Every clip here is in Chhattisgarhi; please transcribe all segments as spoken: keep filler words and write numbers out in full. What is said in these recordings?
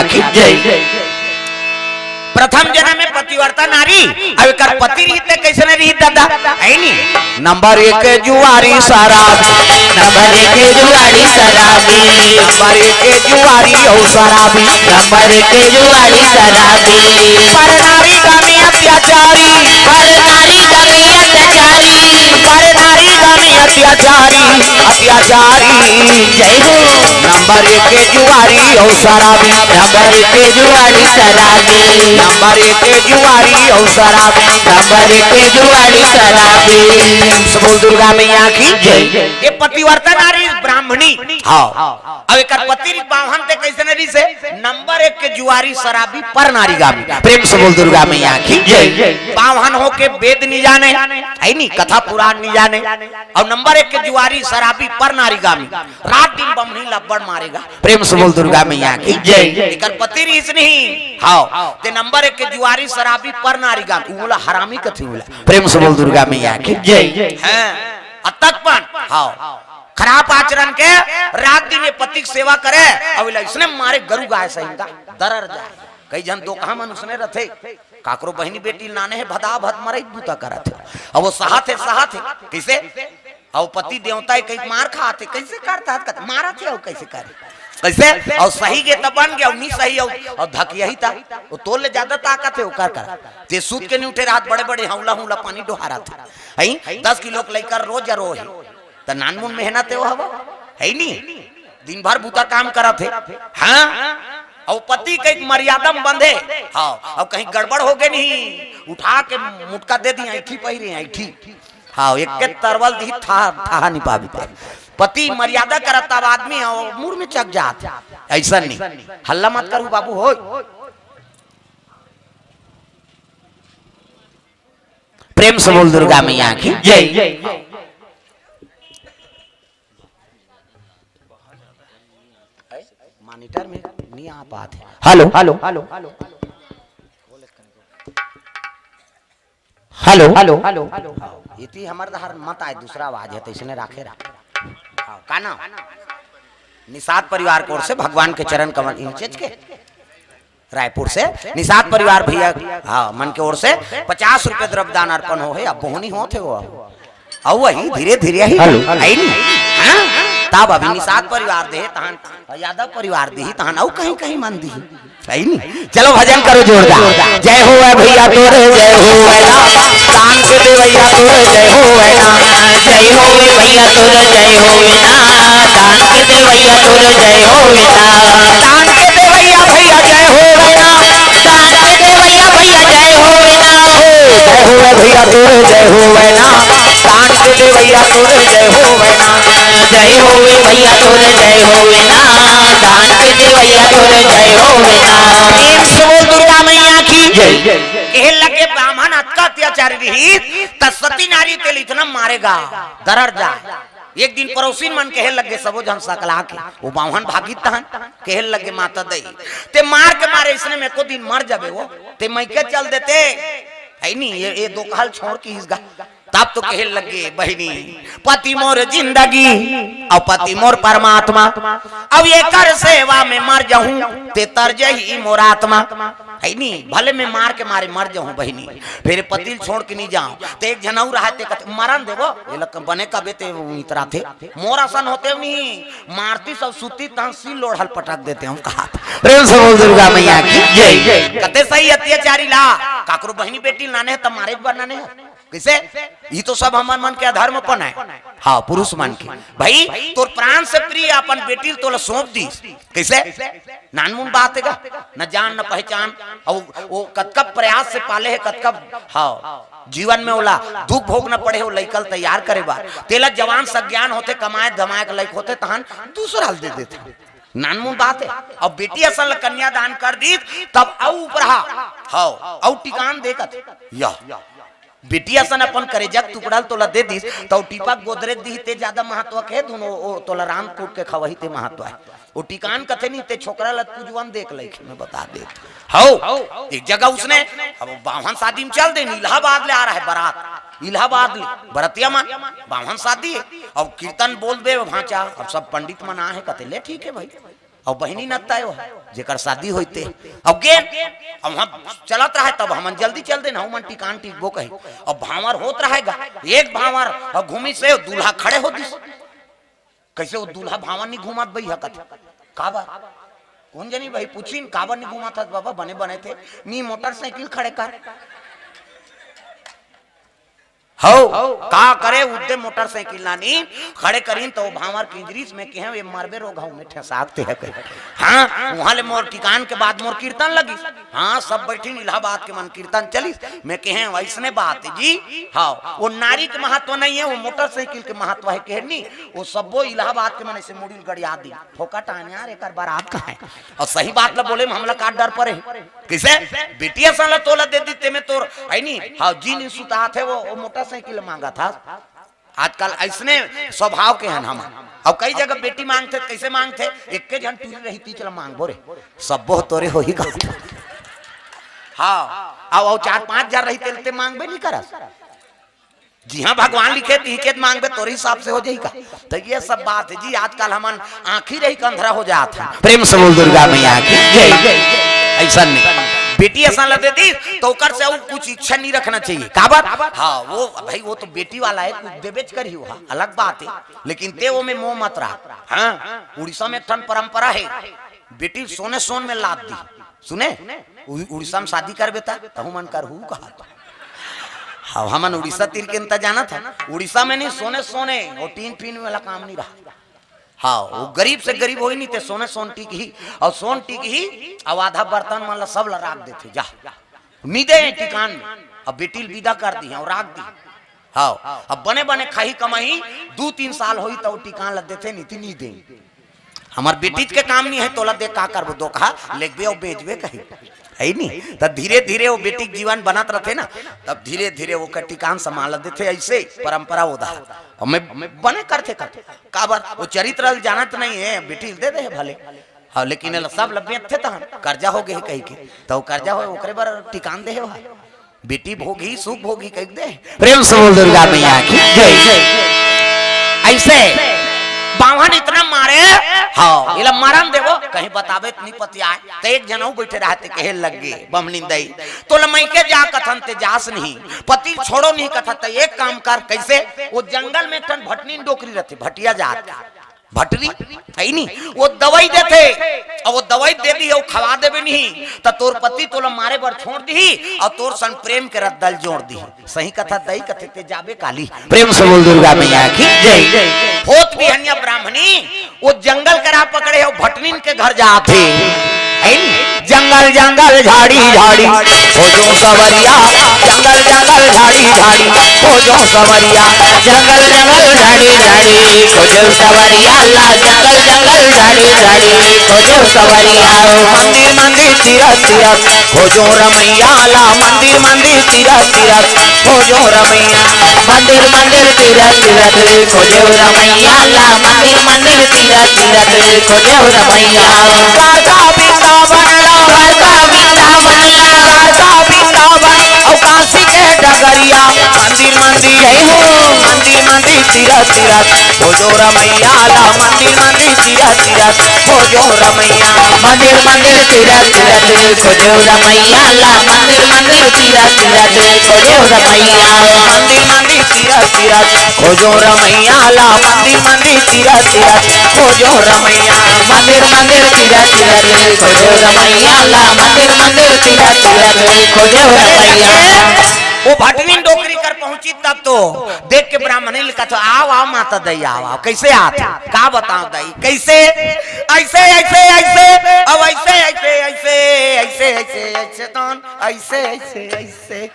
जय। प्रथम जन्म में पतिव्रता नारी, अब एकर पति रहिते कइसने रही दादा, है नी? नंबर एक जुआरी शराबी, नंबर एक जुआरी शराबी, नंबर एक जुआरी अउ शराबी, नंबर एक जुआरी शराबी। पर नारी का में अत्याचारी, पर नारी का में अत्याचारी, पर नारी का में अत्याचारी, अत्याचारी। जय हो। नंबर एक के जुआरी अउ शराबी, नंबर एक के जुआरी शराबी, नंबर एक के जुआरी अउ शराबी, नंबर एक के जुआरी शराबी। प्रेम से बोल दुर्गा मैया की जय। ये पतिव्रता नारी ब्राह्मणी। हाँ। अब एकर पति बाम्हन ते कइसने रहिसे? नंबर एक के जुआरी शराबी पर नारीगामी। प्रेम से बोल दुर्गा मैया की जय। बाम्हन होके वेद नी जाने, है नी, कथा पुराण नी जाने, अउ नंबर एक के जुआरी शराबी पर नारीगामी। रात दिन बमनी लब्बड़ मारेगा। प्रेम से बोल दुर्गा मैया की जय। एकर पति रहिस नहीं। हाँ। ते नंबर एक के जुआरी शराबी पर नारीगामी। उ मोला हरामी कथे मोला। प्रेम से बोल दुर्गा मैया की जय। हाँ। अतक पण। हाँ। खराब आचरण के रात दिन ये पति के सेवा करे, अउ एला इसने मारे गरु गाय सहिंदा दरर जाए। कई झन दोकहा मन उसने रथे, काकरो बहिनी बेटी नाने हे, भदा भद मरई बूता करत हे, अउ वो सहत हे, सहत हे। कइसे? अउ पति देवता हे, कहीं मार खात हे, कइसे करता हे, कहत, मारत हे, अउ कइसे करे? कइसे? अउ सही गे त बन गे, अउ नी सही, अउ, अउ धकियही ता, वो तोर ले जादा ताकत हे, ओकर कर। ते सूत के नी उठे रहत, बड़े-बड़े हौला-हौला पानी डोहारत हे। हई, दस किलो के लइका रोज रोहे। त नानमुन मेहनत हे वो हवा, है नी? दिन भर बूता काम करत हे। हाँ? अउ पति कहीं मर्यादा में बंधे। हाँ, अउ कहीं गड़बड़ हो गे नहीं, उठा के मुटका दे दी, ऐठी पहिरे, ऐठी। हाँ, एक के तरवल दी, था, था नहीं पाबी ते। पति मर्यादा करत तब आदमी अउ मुड़ में चक जात। अइसन नहीं। हल्ला मत करू बाबू, होय। प्रेम से बोल दुर्गा मैया की जय। मॉनिटर में नहीं आ पात हे। Hello, hello, hello, hello, hello, hello. इति हमर डहर मत आए, दूसरा आवाज हे, त इसने राखे रहा। हाँ, का नाम? निषाद परिवार के ओर से भगवान के चरण कमल इंचेज के। रायपुर से निषाद परिवार भैया, हाँ, मन के ओर से पचास रुपये द्रव्यदान अर्पण हो हे। अब बोहनी होत हे वो, अब अउ वही धीरे धीरे ही हेलो। आई नहीं। हाँ? तब अभी निषाद परिवार दे तहन, यादव परिवार दी तहन, अउ कहीं कहीं मन दी। आई नहीं। चलो भजन करो जोरदार। जय हो है भैया तोरे, जय हो है ना। दान के देवैया तोरे, जय हो है ना। जय हो वे भैया तोरे, जय हो वे ना। दान के देवैया तोरे, जय हो वे ना। दान के देवैया भैया, जय हो वे ना। दान के देवैया भैया, जय हो वे ना। जय हो वे भैया तोरे, जय हो वे ना। दान के देवैया तोरे, जय हो वे ना। जय हो वे भैया तोरे, जय हो वे ना। दान के देवैया तोरे, जय हो वे ना। प्रेम से बोल दुर्गा मैया की जय। कहे लगे, बाम्हन अतका अत्याचारी रही, त सती नारी तेल इतना मारेगा, दरर जाए। एक दिन पड़ोसी मन कहे लगे, सबो झन सकला के, वो बाम्हन भागित तहन, कहे लगे, माता दई, ते मार के मारे इसने में को दिन मर जाबे वो, ते मइके चल देते, है नी, ये, ये दोकहा ल छोड़ के इसगा। तब तो कहे लगे, बहिनी, पति मोर जिंदगी, अउ पति मोर परमात्मा, अब एकर सेवा में मर जाहूं, ते तर जही मोर आत्मा। है नी, भले मैं मार के मारे मर जाहूं बहिनी, फेर पति ल छोड़ के नहीं जाहूं। ते एक झन अउ रहा, ते कथे, मरन देबो, ये लग बने कबे ते इतरा थे, मोर असन होते नहीं, मारती सब सुती तहां सील लोढ़ल पटक देते हम कहा था। प्रेम से बोल दुर्गा मैया की जय। कते सही अत्याचारी ला, काकरो बहिनी बेटी नाने हे त मारे बर नाने हे। कइसे? ये तो सब हमर मन के अधर्मपन हे। हाँ, पुरुष मन के। भाई, तोर प्राण से प्रिय अपन बेटी ल तोला सौंप दीस। कइसे? नानमुन बात हे का? न जान, न पहचान। अउ वो कतका प्रयास से पाले हे, कतका, हाँ, जीवन में ओला दुख भोगना पड़े हे, वो लइका ल तैयार करे बर। तेला जवान सज्ञान होथे, कमाए धमाए के लइक होथे, तहन दूसरा ल दे देथे। नानमुन बात हे। अउ बेटी असन ल कन्यादान कर दीस, तब अउ उपरहा, हाँ, अउ टिकान दे कथे। या। बेटी असन अपन करेजा के टुकड़ा ल तोला दे दीस, त ओ टीपा गोदरेज दिही, ते जादा महत्व के धुन, ओ, ओ तोला रांध कूट के खवही, ते महत्व हे। ओ टिकान कथे नहीं, ते छोकरा ल पूजवन देख लइके, मैं बता दे। हौ, एक जगह उसने, अब बाम्हन शादी में चल दे, इलाहाबाद ले आ रहा है बारात, इलाहाबाद ले, बरतिया मन, बाम्हन शादी हे, अब कीर्तन बोल दे भांचा, अब सब पंडित मन आए हे, कथे, ले ठीक हे भाई। अउ बहिनी नत्ता हे, जेकर शादी होइते। अउ गेन, अब वहाँ चलत रहे, तब हमन जल्दी चल देन, हमन टिकान टिकबो कही। अब भांवर होत रहेगा, एक भांवर अउ घूमिस हे, दूल्हा खड़े हो दिस। कइसे वो दूल्हा भांवर नहीं घूमत बई हकत? काबर? कोन जनी भाई पूछिन, "काबर नहीं घूमत हस बाबा?" बने बने थे, "नी, मोटरसाइकिल खड़े कर।" हव, का करे, उद्दे मोटरसाइकिल लानी खड़े करिन, त वो भांवर किंजरिस में कहे, "ये मरबे रोगहू में ठेसाकते हे कही।" हाँ, वहाँ ले मोर टिकान के बाद मोर कीर्तन लगिस। हाँ, सब बैठिन इलाहाबाद के मन, कीर्तन चलिस। में कहे, "वइसने बात हे जी।" हाँ, वो नारी के महत्व नहीं हे, वो मोटरसाइकिल के महत्व हे, कहे नी, वो सब्बो इलाहाबाद के मन अइसे मुड़ी ल गड़िया दी। फोकट आने यार, एकर बरात कहाँ हे? अउ सही बात ला बोले में हमला का डर परे? कइसे? बेटी असन ला तोला दे दी, तेमे तोर, हे नी? हाँ, जी नहीं सुतात हे, वो, वो मोटरसाइकिल मांगत हस। आजकल अइसने स्वभाव के हन हमन। अउ कई जगह बेटी मांगथे, कइसे मांगथे? एक्के झन टूरी रही, तीच ला मांगबो रे, सब्बो तोरे होही का? हाँ, अउ, अउ चार पांच हजार रही, तेल ते मांगबे नहीं करस। जिहाँ भगवान लिखे, तिही के मांगबे, तोरे हिसाब से हो जाही का? त ये सब बात हे जी, आजकल हमन आँखी रही के अंधरा हो जात हन। प्रेम से बोल दुर्गा मैया की जय। अइसन नहीं, बेटी असन ला दे दी, त ओकर से अउ कुछ इच्छा नहीं रखना चाहिए। काबर? हाँ, वो भाई, वो तो बेटी वाला हे, कुछ देबेच करही, वो अलग बात हे, लेकिन ते वो में मोह मत रख। हाँ, उड़ीसा में एक ठन परंपरा हे, बेटी सोने सोन में लाद दी। सुने, उ-, उड़ीसा में शादी करबे त तहू मन करहू कहा। अब हमन उड़ीसा तीर के त जानत हन, उड़ीसा में नहीं, सोने सोने, वो टीन पीन वाला काम नहीं रहा। हाँ, वो गरीब से गरीब होही नहीं, ते सोने सोन टिकही, अउ सोन टिकही, अउ आधा बर्तन मन ला सब ला राख देथे, जा। नहीं दे टिकान में, अब बेटी ल विदा कर दी अउ राख दी। हाँ, अब बने बने खाही कमाही, दू तीन साल होही त वो टिकान ला देथे, नहीं त नहीं दे। हमर बेटी के काम नहीं हे, तोला दे का करबो, धोखा लेगबे अउ बेचबे कही, हे नी? त धीरे धीरे वो बेटी के जीवन बनत रथे ना, तब धीरे धीरे वो टिकान संभाल देथे, अइसे परंपरा ओदा। अउ में बने करथे, करथे। काबर? वो चरित्र ल जानत नहीं हे, बेटी ल दे दे हे भले। हाँ, लेकिन एला सब ल बेचथे तहन, कर्जा हो गे हे कही के, त वो कर्जा होय, ओकरे बर टिकान दे हे भाई। बेटी भोगही, सुख भोगही कहि दे। प्रेम से बोल दुर्गा मैया की जय। अइसे बाम्हन इतना मारे, हाँ, एला मरन देबो, कहीं बताबे त नहीं पतियाय। त एक झन अउ बइठे रहथे, कहे लगे, "बमनिन दई, तोला मइके जा कथन ते जास नहीं, पति छोड़ो नहीं कथन, त एक काम कर।" कइसे? वो जंगल में एक ठन भटनीन डोकरी रथे, भटिया जात के। भटरी, हे नी? वो दवई देथे, अउ वो दवई दे दी, अउ खवा देबे नहीं, त तोर पति तोला मारे बर छोड़ दिही, अउ तोर सन प्रेम के रद्दा ल जोड़ दिही। सही कथा दई कथे ते जाबे काली। प्रेम से बोल दुर्गा मैया की जय। होत बिहनिया ब्राह्मणी, वो जंगल करा पकड़े हे, वो भटनीन के घर जात हे। हे नी? जंगल जंगल झाड़ी झाड़ी खोजों सवरिया, जंगल जंगल झाड़ी झाड़ी खोजों सवरिया, जंगल जंगल झाड़ी झाड़ी खोजों सवरिया ला, जंगल जंगल झाड़ी झाड़ी खोजों सवरिया। मंदिर मंदिर तीरथ तीरथ खोजों रमैया ला, मंदिर मंदिर तीरथ तीरथ खोजों रमैया। मंदिर मंदिर तीरथ तीरथ खोजों रमैया ला, मंदिर मंदिर तीरथ तीरथ खोजों रमैया। द्वारका वृंदावन ला, द्वारका वृंदावन ला, द्वारका वृंदावन अउ काशी के डगरिया। मंदिर मंदिर जय हो, मंदिर मंदिर तीरथ तीरथ खोजों रमैया ला, मंदिर मंदिर तीरथ तीरथ खोजों रमैया। मंदिर मंदिर तीरथ तीरथ खोजों रमैया ला, मंदिर मंदिर तीरथ तीरथ खोजों रमैया। मंदिर मंदिर तीरथ तीरथ खोजों रमैया ला, मंदिर मंदिर तीरथ तीरथ खोजों रमैया। मंदिर मंदिर तीरथ तीरथ खोजों रमैया ला, मंदिर मंदिर तीरथ तीरथ खोजों रमैया। वो भटनीन डोकरी कर पहुंची तब तो देख के ब्राह्मणी ल कथे, "आव, आव माता दई, आव, आव।" कइसे आत हे? का बतावं दई? कइसे? अइसे, अइसे, अइसे, अउ अइसे, अइसे, अइसे, अइसे, अइसे, अइसे, तहन अइसे, अइसे, अइसे।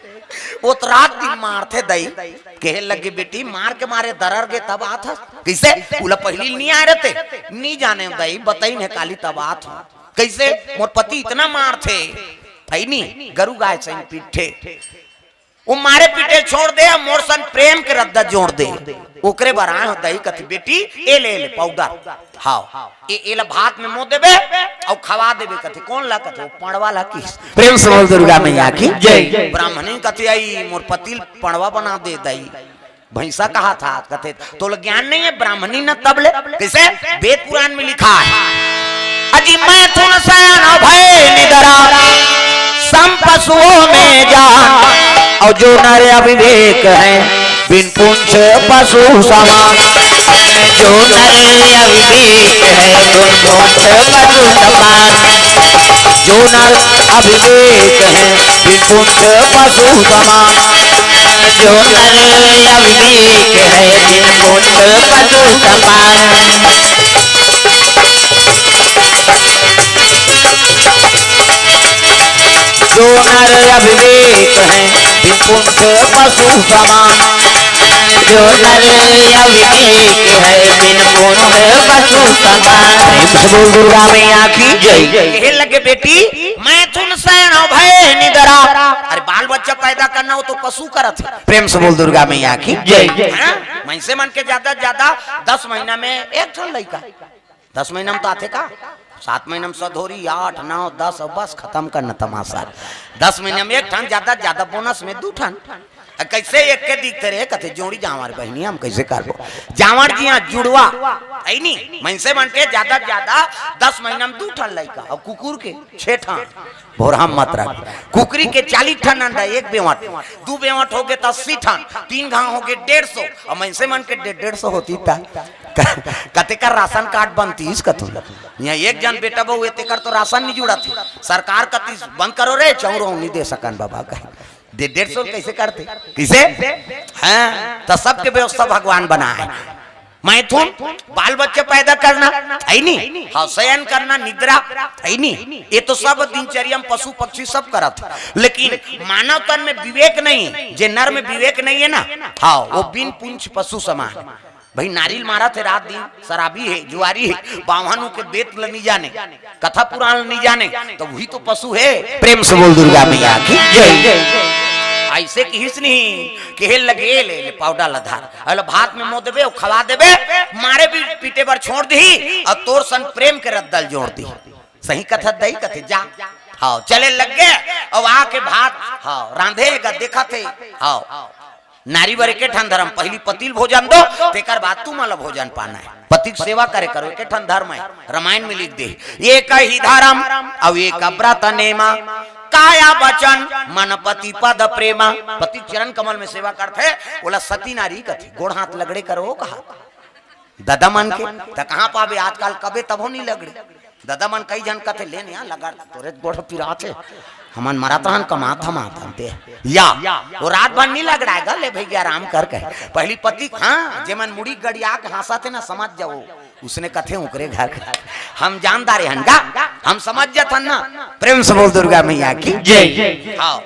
वो त रात दिन मारथे दई। कहे लगे, "बेटी, मार के मारे दरर गे तब आत हस।" कइसे? उला पहिली ल नी आय रथे। "नी जानेंव दई, बतइन हे काली तब आत हंव।" कइसे? "मोर पति इतना मारथे।" हे नी, गरु गाय सही पीटथे। वो मारे पीटे छोड़ दे, मोर सन प्रेम के रद्दा जोड़ दे। ओकरे बर आय हंव दई कथे, "बेटी, ए ले, ए ले पाउडर। हाँ, ए, एला भात में मो देबे अउ खवा देबे," कथे। कोन ला कथे? वो पंड़वा ला किहिस। प्रेम से बोल दुर्गा मैया की जय। ब्राह्मणी कथे, "अई मोर पति ल पंड़वा बना दे दई।" भैंसा कहत हे कथे, "तोला ज्ञान नहीं हे, ब्राह्मणी न तब ले।" कइसे? वेद पुराण में लिखा हे, अजी मैथुन सयन भय निदरा, सम पशुओं में जान। और जो नर अविवेक है, बिन पुंछ पशु समान। जो नर अविवेक है, बिन पुंछ पशु समान। जो नर अविवेक है, बिन पुंछ पशु समान। जो नर अविवेक है, बिन पुंछ पशु समान। जो नर अविवेक है, बिन पुंछ पशु समान। जो नर अविवेक है, बिन पुंछ पशु समान। प्रेम से बोल दुर्गा मैया की जय। कहे लगे, बेटी, मैथुन सयन भय निदरा। अरे, बाल बच्चा पैदा करना हो तो पशु करत है। प्रेम से बोल दुर्गा मैया की जय। है ना? मनसे मन के ज्यादा से ज्यादा दस महीना में एक ठन लइका। दस महीना में तो आथे का? सात महीना में सधोरी, आठ, नौ, दस, और बस खत्म करना तमाशा। दस महीना में एक ठन, ज्यादा से ज्यादा बोनस में दू ठन। आ, कैसे एक के दिखते रहे, कथे जोड़ी जांवर बहिनी, हम कैसे करबो? जांवर जी हाँ जुड़वा, है नी? मनसे मन के ज्यादा से ज्यादा दस महीना में दू ठन लइका, और कुकुर के छह ठन। भोरहा मत रख। कुकरी के चालीस ठन अंडा, एक बेवट, दू बेवट हो गे त अस्सी ठन, तीन घाव हो गे डेढ़ सौ, और मनसे मन के डे-, डेढ़ सौ होती त क-, कतेक राशन कार्ड बनतीस कथू। यहाँ एक जन बेटा बहू हे, तेकर तो राशन नहीं जुड़त हे। सरकार कतीस बंद करो रे, चौरो नहीं दे सकन बाबा कहे। दे डेढ़ सौ कैसे करते? किसे? हाँ, तो सबके व्यवस्था भगवान बनाए। मैथुन, बाल बच्चे पैदा करना, है नी? हाँ, शयन करना, निद्रा, है नी? ये तो सब दिनचर्या में पशु पक्षी सब करत हे। लेकिन मानव तन में विवेक नहीं, जे नर में विवेक नहीं है ना, हाँ, वो बिन पूंछ पशु समान। भाई, नारिल मारत हे रात दिन, शराबी हे, जुआरी हे, बावहन के बेंत ल नी जाने, कथा पुराण ल नी जाने, तो वही तो पशु हे। प्रेम से बोल दुर्गा मैया की जय। ऐसे किहिस नहीं कि हे लगे, ले, ले पाउडर ल धार, अल भात में मो देबे, अउ खवा देबे, मारे भी पीटे बर छोड़ दिही, अउ तोर सन प्रेम के रद्दा ल जोड़ दिही। सही कथा दई कथे जा। हाँ, चले लग गे, अउ आके भात, हाँ, रांधे गा देखत हे। हाँ, नारी बर एके ठन धर्म, पहली पति ल भोजन दो, तेकर बाद तुमन ल भोजन पाना हे। पति के सेवा करे करो, एके ठन धर्म हे, रामायण में लिख दे, एक ही धर्म, अउ एक व्रत नेमा, काया वचन मन पति पद प्रेमा। पति के चरण कमल में सेवा करथे, ओला सती नारी कथे, गोड़ हाथ लगड़े करो कहा। ददा मन के, त कहाँ पाबे आजकल, कबे तभो नहीं लगड़े। ददा मन कई झन कथे, "ले न यार, लगा तोरे गोड़ पिरात हे, हमन मरत रहन, कमात धमात हन ते।" या, वो रात भर नहीं लगड़ाएगा, "ले भैया, आराम कर," कहे। पहली पति, हाँ, जे मन मुड़ी गड़िया के हाँसत हे ना, समझ जाओ, उसने कथे, "ओकरे घर के हम जानदार हन गा, हम समझ जाथन ना।" प्रेम से बोल दुर्गा मैया की जय। हाँ।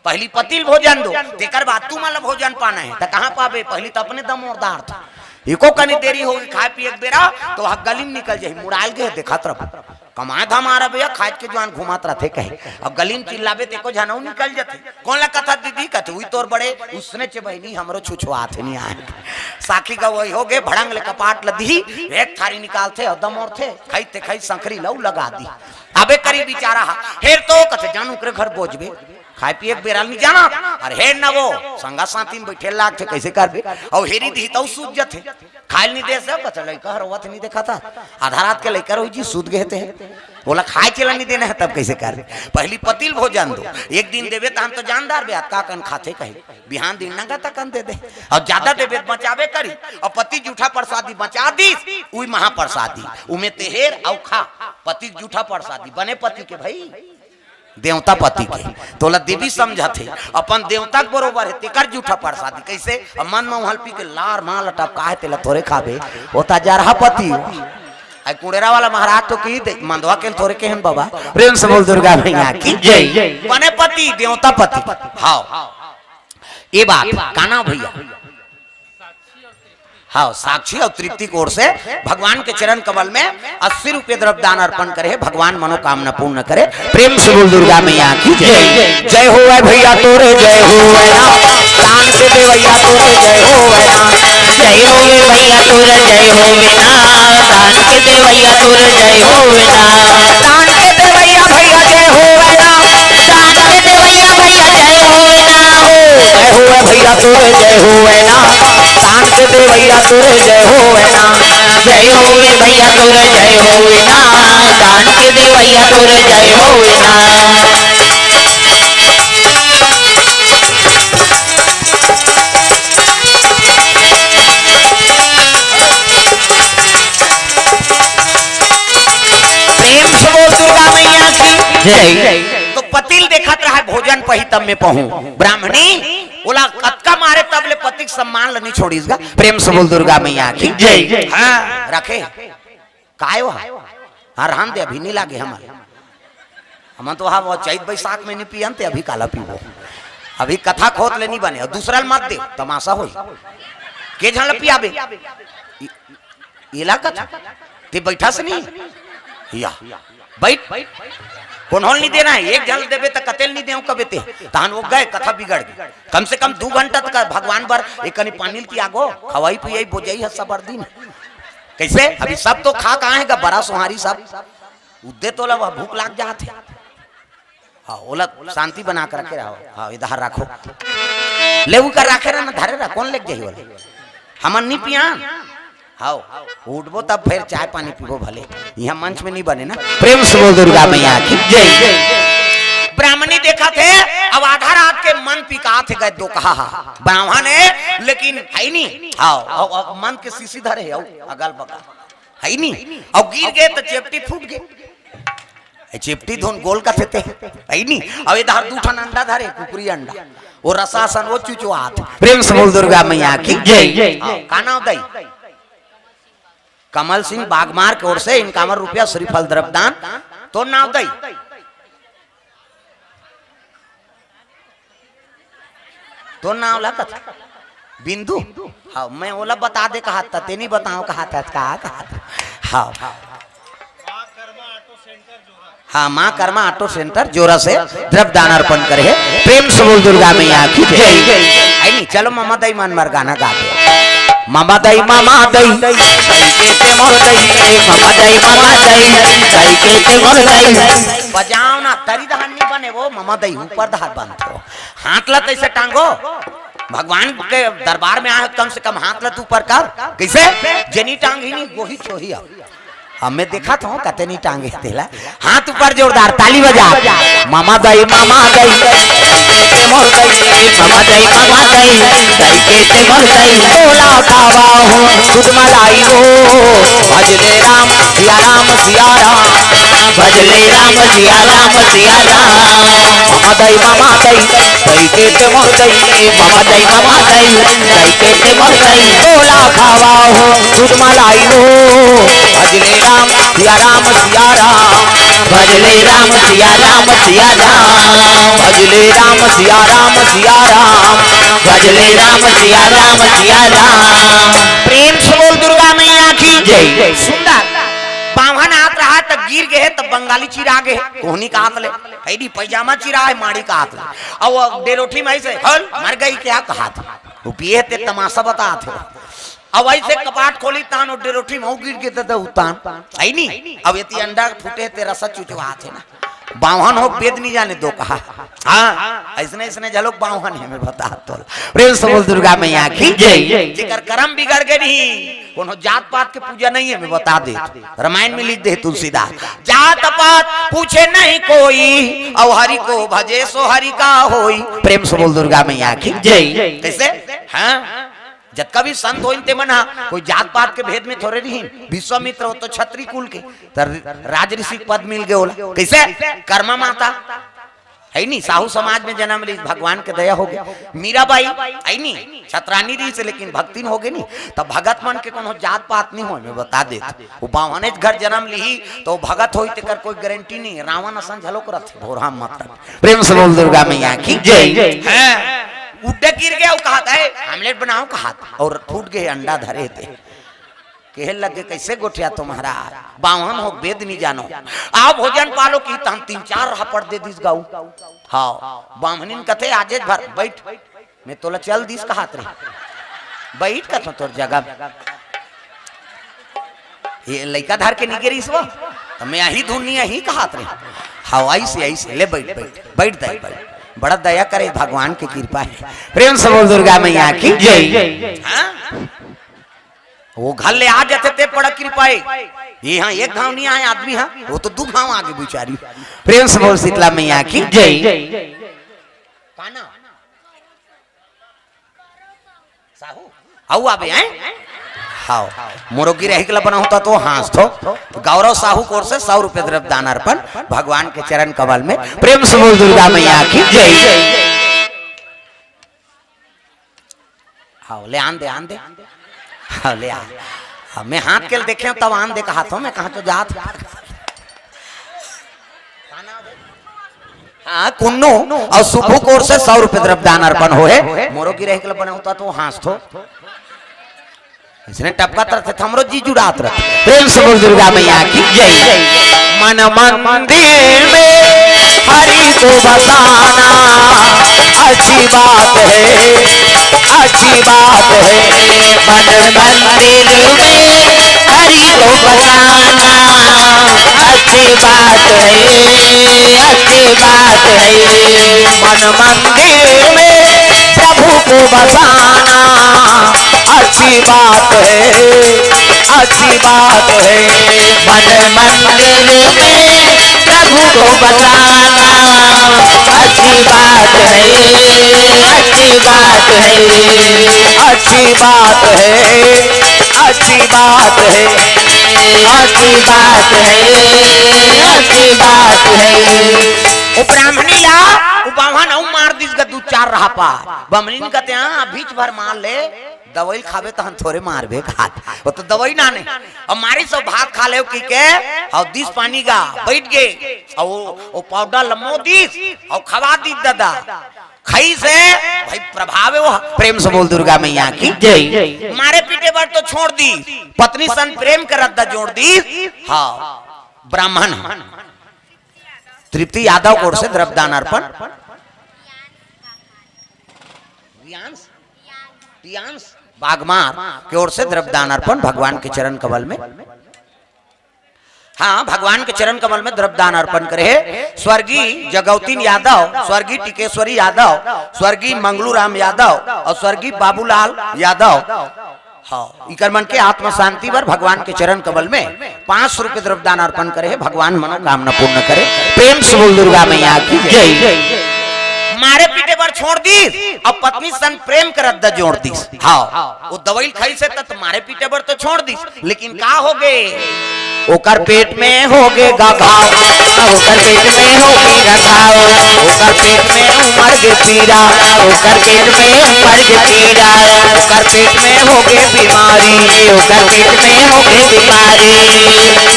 पहली पति ल भोजन दो, तेकर बाद तुमन ल भोजन पाना हे। त कहाँ पाबे? पहली त अपने दमोरदार था। एको कनी देरी होगे खाए पिए के बेरा, त वह गली में निकल जाही, मुड़ाल गे देखत रहो। कमाए धमाए रहे भैया, खाए के जुआन घुमात रथे कहे। अब गली में चिल्लाबे त एको झन अउ निकल जथे। कोन ला कथा दीदी? कथे, "उही तोर बड़े उसने चे बहिनी, हमरो छुछुआत हे नहीं आए।" साखी गवई होगे, भड़ंग ले कपाट ल दिही, एक थारी निकालथे अउ दमोरथे, खई ते खई संखरी ल अउ लगा दी। अबे करी बिचारा हा, हेर तो कथे, "जान ओकरे घर बोजबे।" खाए पिए के बेरा ल नहीं जाना, अरे हेर न वो, संगा साथी में बैठे लागथे, कैसे करबे? अउ हेरी दिही तउ सूत जथे। खाए ल नहीं दे से, बस लइका हर रोवत नहीं देखा था। आधा रात के लइका रोही जी सूत गए थे। बोला खाए चला नहीं देना है, तब कैसे करबे? पहली पति ल भोजन दो, एक दिन देबे त हम तो जानदार बे, अतका कन खाथे कही, बिहान दिन नंगा तकन दे दे। अउ ज्यादा देबे त बचाबे करी। अउ पति जूठा प्रसादी बचा दीस, उही महाप्रसादी, उमे ते हेर अउ खा। पति के जूठा प्रसादी, बने पति के भाई। देवता पति के, तोला देवी समझत हे, अपन देवता के बरोबर हे, तेकर जूठा प्रसादी। कैसे? अब मन में उहल पी के लार मां लटपका हे, तेला थोरे खाबे, ओ ता जरहा पति। आई कुड़ेरा वाला महाराज तो की दे, मंदवा के थोरे के हन बाबा। प्रेम से बोल दुर्गा मैया की जय। बने पति, देवता पति। हाँ, ये बात, का नाम भैया? हाँ, साक्षी अउ तृप्ति के ओर से भगवान के चरण कमल में अस्सी रुपये द्रव्य दान अर्पण करे, भगवान मनोकामना पूर्ण करे। प्रेम से बोल दुर्गा मैया की जय। जय होवै भैया तोरे जय होवै ना, दान के देवैया तोरे जय होवै ना। जय होवै भैया तोरे जय होवै ना, दान के देवैया तोरे जय होवै ना। दान के देवैया भैया जय होवै ना, दान के देवैया भैया जय होवै ना हो। जय होवै भैया तोरे जय होवै ना, दान के देवैया तोरे जय होवै ना। जय होवे भैया तोर जय होवे ना, दान के देवैया तोर जय होवे ना। प्रेम से बोल दुर्गा मैया की जय। तो पतिल देखत रहा भोजन पही तब में पहूं। ब्राह्मणी ओला कतका मारे तब ले पति के सम्मान ल नहीं छोड़िस गा। प्रेम से बोल दुर्गा मैया की जय। हाँ, रखे। काय वो? हाँ, रहन दे, अभी नहीं लागे हमन। हमन तो हाँ, वो चैत बैसाख में नहीं पियन ते अभी काला पीबो। अभी कथा खोत ले नहीं बने, अउ दूसरा ल मत दे, तमाशा होई। के झन ल पियाबे? इ-, इला कथा। ते बैठा से नहीं? या। बैठ। कोन्होल नहीं देना है, एक झन ल देबे त कतेल नहीं देव कबे ते। तहन वो गए, कथा बिगड़ गई। कम से कम दू घंटा तक भगवान बर एक कनी पानी ल पियागो, खवाई पियाई बोजई ह सबर दिन। कैसे? अभी सब तो खा कहाँ है गा, बरा सोहारी सब। उद्दे तोला वह भूख लाग जात है। हाँ, ओला शांति बना के रखे रहो। हाँ, इधर रखो। ले उ कर रखे रह ना, धरे रह, कौन लेके जाही ओला? हमन नहीं पियान। हाओ, उठबो तब फिर चाय पानी पीबो भले। यहाँ मंच में नहीं बने ना। प्रेम से बोल दुर्गा मैया की जय। ब्राह्मणी देखत हे, अब आधा रात के मन पिकात हे, गए दो कहा हा। ब्राह्मण हे, लेकिन है नहीं। हाओ, अउ, अउ मन के शीशी धरे हे, अउ अगल बगल। है नहीं। अउ गिर गए तो चेपटी फूट गए। ए, चेपटी धुन गोल कथे ते। है नहीं। अउ इधर दू ठन अंडा धरे, कुकरी अंडा। वो रसा असन वो चुचुआत। प्रेम से बोल दुर्गा मैया की जय। हाँ, का नाव दई? कमल सिंह बागमार के ओर से इनकावन रुपया श्रीफल द्रव्य दान। तोर नाव दई? तोर नाव ला कथा? बिंदु? हाँ, मैं ओला बता दे कहा था, ते नहीं बताओ कहा था, का कहा था? हाँ। हाँ, माँ कर्मा ऑटो सेंटर जोरा से द्रव्य दान अर्पण करे हे। प्रेम से बोल दुर्गा मैया की जय। आई नहीं, चलो ममा दई मन मर गाना गा दे। ममा दई, ममा दई, दई के ते मोर दई, ममा दई, ममा दई, दई के ते मोर दई। बजाओ ना, तरी दहन नहीं बने वो, ममा दई ऊपर दहर बनथे। हाथ ला तैसे टांगो, भगवान के दरबार में आए, कम से कम हाथ ला तू ऊपर कर। कैसे? जेनी टांग ही नहीं, गोही छोही अब। अब मैं देखा था, कते नहीं टांगे तेला। हाथ ऊपर जोरदार, ताली बजा। मामा दई, मामा दई, के मोर दई, मामा दई, मामा दई, दई के ते मोर दई। बोला खावा हो, दूध मलाई हो, भजले राम, सिया राम, सिया राम, भजले राम, सिया राम, सिया राम। मामा दई, मामा दई, दई के ते मोर दई, मामा दई, मामा दई, दई के ते मोर दई। बोला खावा हो, दूध मलाई हो, भजले राम, सिया राम, सिया राम, भजले राम, सिया राम, सिया राम, भजले राम, सिया राम, सिया राम, भजले राम, सिया राम, सिया राम। प्रेम से बोल दुर्गा मैया की जय। सुंदर। बाम्हन आत रहा त गिर गए, त बंगाली चिरा गए, कोहनी का हाथ ले, हैडी पैजामा चिरा है, माड़ी का हाथ ले। अब वो डेरोठी में ऐसे, "हल, मर गई क्या?" कहा था। वो पिए ते तमाशा बता थे। अब ऐसे कपाट खोली, तान वो डेरोठी में वो गिर गए, त उतान। है नहीं? अब यदि अंडा फूटे ते रसा चुचवा थे ना। बाम्हन हो, वेद नहीं जाने दो कहा। हाँ, ऐसने, ऐसने झलोक बाम्हन हे, मैं बता तो। प्रेम से बोल दुर्गा मैया की जय। जेकर करम बिगड़ गए नहीं, कोनो जात पात के पूजा नहीं है, मैं बता दे। रामायण में लिख दे तुलसीदास, जात पात पूछे नहीं कोई, अउ हरि को भजे सो हरि का होई। प्रेम से बोल दुर्गा मैया की जय। कैसे? हाँ, जतका भी संत होइन ते मन हा कोई जात पात के भेद में थोरे रहिन। विश्वामित्र हो तो छत्री कुल के, त राज ऋषि पद मिल गए ओला। कैसे? कर्मा माता है नी, साहू समाज में जन्म ली, भगवान के दया हो गया। मीराबाई है नी, छतरानी रही से, लेकिन भक्तिन हो गई नी। तब भगत मन के कोनो जात पात नहीं हो, मैं बता दे। वो बाम्हनेच घर जन्म ली तो भगत होई, तेकर कोई गारंटी नहीं। रावण असन झलोक रथे, भोरहा मत रख। प्रेम से बोल दुर्गा मैया की जय। हैं? उड्डे गिर गया, वो कहा था, "ए, आमलेट बनाओ," कहा था, और फूट गए अंडा धरे थे। कहे लगे, "कैसे गोठिया तुम्हारा? बाम्हन हो, वेद नहीं जानो। आओ भोजन पालो," की तहन तीन चार रहापड़ दे दिस गाऊ। हाँ, बाम्हनिन कथे, "आजेच भर बैठ, मैं तोला चल दिस," कहात रहे। "बैठ," कथो, "तोर जगह में।" ये लइका धर के निगे रहिस वो, तो मैं यही धुन नहीं, यही कहात रहे। हाँ, ऐसे, ऐसे, "ले बैठ, बैठ, बैठ दाई, बैठ।" बड़ा दया करे, भगवान की कृपा है। प्रेम से बोल दुर्गा मैया की जय। हाँ? वो घर ले आ जाते ते बड़ा कृपा हे। ये हाँ एक घाव नहीं आए आदमी, हाँ वो तो दू घाव आगे बिचारी। प्रेम से बोल शीतला मैया की जय। साहू, आऊ आबे हैं? हाव, मोरो गिरहिक ला बनाहूं त तो हाँसथो। गौरव साहू कोर से सौ रुपये द्रव्य दान अर्पण भगवान के चरण कमल में। प्रेम से बोल दुर्गा मैया की जय। हाव, ले आन दे, आन दे। हाव, ले आ। हाव, मैं हाथ के देखे तब आन दे कहा थो, मैं कहा तो जात। हाँ, कुन्नू अउ सुब्बू कोर से सौ रुपये द्रव्य दान अर्पण होहे। मोरो गिरहिक ला बनाहूं त तो हाँसथो। इसने टपकत रथे, त हमरो जी जुड़ात रथे। प्रेम से बोल दुर्गा मैया की जय। मन मंदिर में हरि को बसाना अच्छी बात है, अच्छी बात है। मन मंदिर में हरि को बसाना अच्छी बात है, अच्छी बात है। मन मंदिर में प्रभु को बसाना अच्छी बात है, अच्छी बात है। मन मंदिर में प्रभु को बसाना अच्छी बात है, अच्छी बात है, अच्छी बात है, अच्छी बात है, अच्छी बात है, अच्छी बात है। वो ब्राह्मणी ला, वो बाम्हन अउ मार दिस गा दू चार रहपा। बमनिन कथे, "हाँ, बीच भर मार ले, दवाई खाबे तहन थोरे मारबे खात।" वो तो दवाई नाने। अब मारी सब भात खा ले की के, अउ दिस पानी गा, बैठ गे। अउ वो, वो पाउडर लमो दिस, अउ खवा दिस दादा। खई से भाई प्रभाव हे वो। प्रेम से बोल दुर्गा मैया की जय। मारे पीटे बर तो छोड़ दिस, पत्नी सन प्रेम करत दा जोड़ दिस। हाँ, ब्राह्मण। तृप्ति यादव कोर से द्रव्यदान अर्पण। रियांश, रियांश बागमार के ओर से द्रव्यदान अर्पण भगवान के चरण कमल में। हाँ, भगवान के चरण कमल में द्रव्यदान अर्पण करे हे स्वर्गीय जगौतीन यादव, स्वर्गीय टिकेश्वरी यादव, स्वर्गीय मंगलू राम यादव अउ स्वर्गीय बाबूलाल यादव। हाँ, इकर मन के आत्मा शांति बर भगवान के चरण कमल में पाँच सौ रुपये द्रव्यदान अर्पण करे हे। भगवान मनोकामना पूर्ण करे। प्रेम से बोल दुर्गा मैया की जय। मारे पीटे बर छोड़ दिस, अब पत्नी सन प्रेम करत दा जोड़ दिस। हाँ, वो दवाई खाई से त मारे पीटे बर तो छोड़ दिस, लेकिन का हो गे? ओकर पेट में हो गे गा घाव, ओकर पेट में हो गे गा घाव, ओकर पेट में उमड़ गे पीरा, ओकर पेट में उमड़ गे पीरा, ओकर पेट में हो गे बीमारी, ओकर पेट में हो गे बीमारी।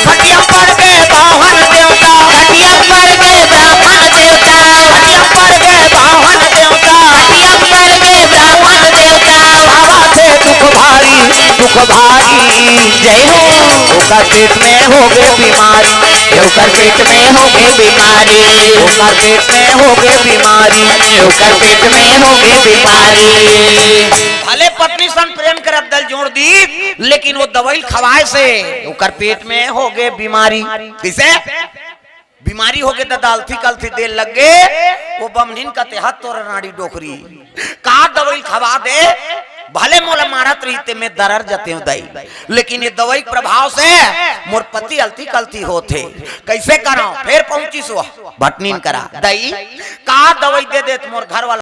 खटिया पड़ गे बाम्हन देवता, खटिया पड़ गे बाम्हन देवता, खटिया पड़ गे बाम्हन देवता, खटिया पड़ गे बाम्हन देवता। बाबा के दुख भारी, दुख भारी, जय हो। ओकर पेट में हो गे बीमारी, ओकर पेट में हो गे बीमारी, ओकर पेट में हो गे बीमारी, ओकर पेट में हो गे बीमारी। भले पत्नी सन प्रेम करत दा जोड़ दिस, लेकिन वो दवाई खवाए से ओकर पेट में हो गे बीमारी। कइसे? बीमारी हो गे दादा, अलथी कलथी दे लग गे, वो बमनिन कथे, "हत तोर नाड़ी डोकरी, का दवाई खवा दे, भले मोला मारत रहिते मैं दरर जतेंव दाई, लेकिन ये दवाई के प्रभाव से मोर पति अलथी कलथी होत हे, कइसे करंव?" फेर पहुंचिस वो भटनीन करा, "दाई, का दवाई दे देत मोर घर वाला?"